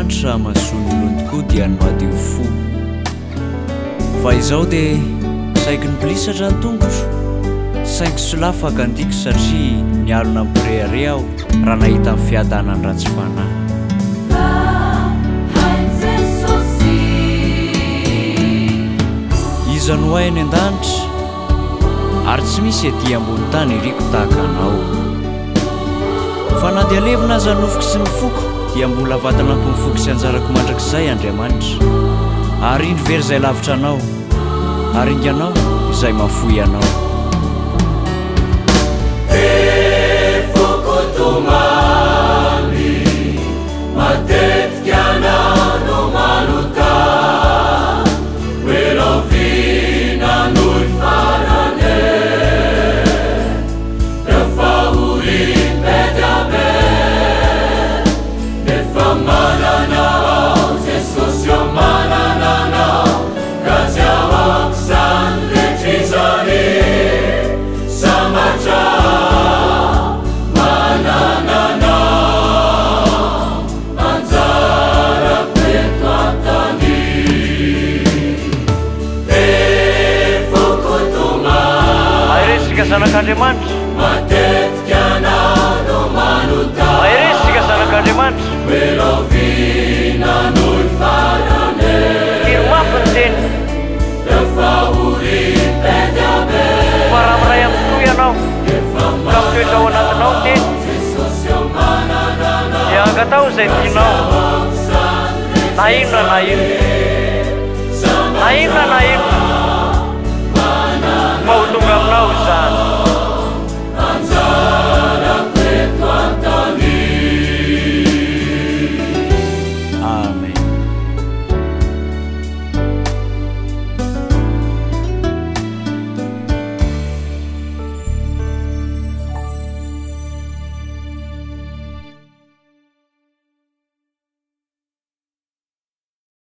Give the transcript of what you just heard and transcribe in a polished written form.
Andriamanitra mahasoa ny olony tokoa dia ny madio fo. Fa izao dia saiky nibilisatra ny tongotro, saingy solafaka ny tiako satria nialona ampirehareha aho raha nahita ny fiadanan'ny ratsy fanahy. Iza no hay any an-danitra? Ary tsy misy ety ambony tany iriko tahaka anao. Fa na dia levona aza ny nofoko sy ny foko, dia mbola vatolampin'ny foko sy anjarako mandrakizay Andriamanitra. Ary indro very izay lavitra anao, ary ringanao izay mahafoy anao. Be foko tomany, matetika anao no manota, hoe rahoviana no hifarana e? Reo fahoriam-be dia be, nefa manana ao Jesosy ô manana anao, ka tsy ahoako izany rehetra izany, sambatra aho manana anao, anjarako eto an-tany. Be foko tomany. Mahereza zanak'Andriamanitra. Matetika anao no manota. Mahereza isika zanak'Andriamanitra. Hoe rahoviana no hifarana e. Tiro mafy ny teny. Reo fahoriam-be dia be. Fa raha miray amin'ny Tompo ianao, ka mitoetra ao anatinao ny teny, dia angataho izay tianao, na inona na inona, na inona na inona, fa ho tonga aminao izany.